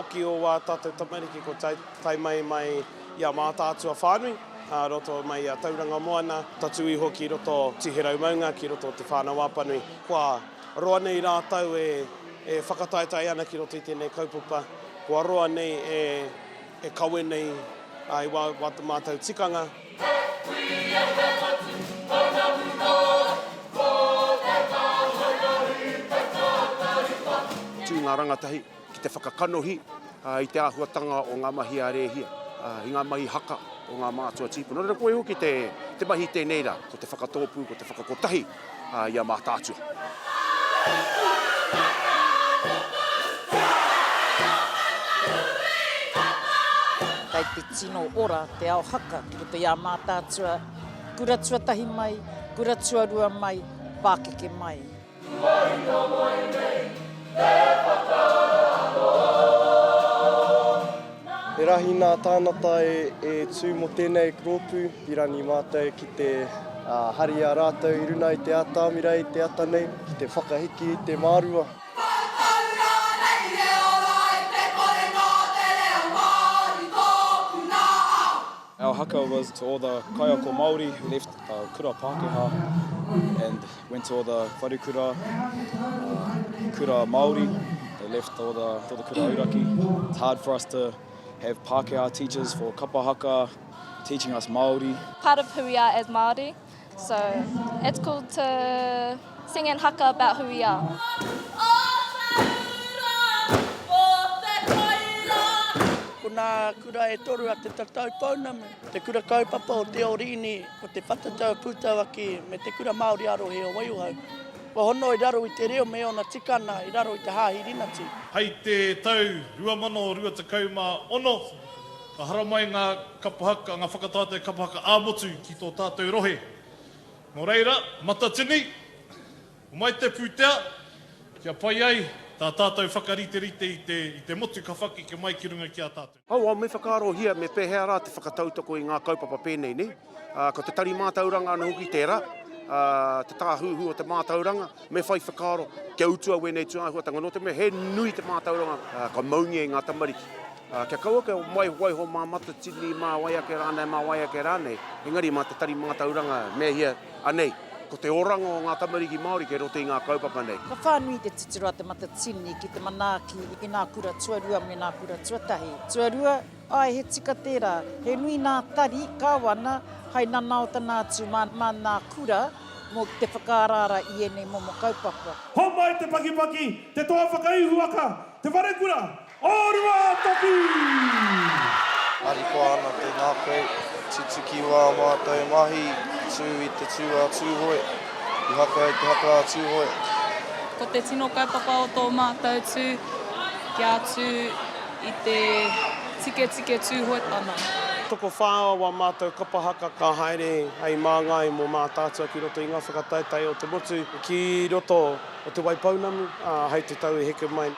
hoki o wā tātou tamariki ko tae mai mai i a Mātaatua whānui, ā, roto mai i a Tauranga Moana, tatū iho ki roto Tihirau Maunga, ki roto o Te Whānau-a-Apanui. Kua roa nei rātou e e whakataetae ana ki roto i tēnei kaupapa, kua roa nei e e kawe nei i wā wā mātou tikanga. Tū ngā rangatahi ki te whakakanohi i te āhuatanga o ngā mahi a Rēhia, i ngā mahi haka o ngā mātua tīpuna. Nō reira, koia hoki te mahi i tēnei rā, ko te whakatōpū, ko te whakakotahi i a Mātaatua. Kei te tino ora te ao haka ki roto i a Mātaatua, kura tuatahi mai, kura tuarua mai, pākeke mai. Tuahina mai nei te whakaaro. He rahi nā tānata e tū mō tēnei rōpū, pirangi mātou ki te hari i a rātou i runa i te atamira i te ata nei, ki te whakahiki i te mārua. Koutou rānei e ora ai te korenga o te reo Māori tōku nā ao. Our haka was to all the kaiako Māori who left kura Pākehā and went to all the wharekura, kura Māori, they left all the, all the kura auraki. It's hard for us to have Pākehā teachers for kapa haka, teaching us Māori. Part of who we are as Māori, so it's cool to sing and haka about who we are. Ko nā kura e toru a Te Tatau Pounamu, Te Kura Kaupapa o Te Oriini, ko Te Whatatau Pūtauaki me Te Kura Māori ā-Rohe o Waiohau. Kua hono i raro i te reo me ōna tikana i raro i te Hāhi Rinati. Hei te tau 2026, ka haramai ngā kapa haka, ngā whakataetae kapa haka ā-motu ki tō tātou rohe. Nō reira, Matatini, homai te pūtea kia pai ai tā tātou whakariterite i te, i te motu ka whakeke mai ki runga ki a tātou. Aua, me whakaarohia me pēhea rā te whakatautoko i ngā kaupapa pēnei nei. Ko te Tari Mātauranga anō hoki tērā, te tāhuhu o te mātauranga, me whai whakaaro kia utua wēnei tūāhuatanga, nō te mea he nui te mātauranga ka maungia i ngā tamariki. Kia kaua kia waiho mā Matatini, mā wai ake rānei, mā wai ake rānei, engari mā te Tari Mātauranga me hia, anei, ko te oranga o ngā tamariki Māori kei roto i ngā kaupapa nei. Ka whānui te titiro a Te Matatini ki te manaaki i ngā kura tuarua me ngā kura tuatahi. Tuarua, āe he tika tērā, he nui nā tari kāwana hai nanaotana atu mā ngā kura mō te whakaaraara i ēnei momo kaupapa. Homai te pakipaki, te toa whakaihuwaka, te wharekura, O Ruātoki! Harikoa ana te ngākau, tutuki wā mātou mahi, tū i te tū a Tūhoe, i haka i te haka a Tūhoe. Ko te tino kaupapa o tō mātou tū, kia tū i te tiketike Tūhoetanga. Tokowhā wā mātou kapa haka ka haere hei māngai mō Mātaatua ki roto i ngā whakataetae o te motu ki roto o Te Waipounamu, ā, hei te tau e heke mai.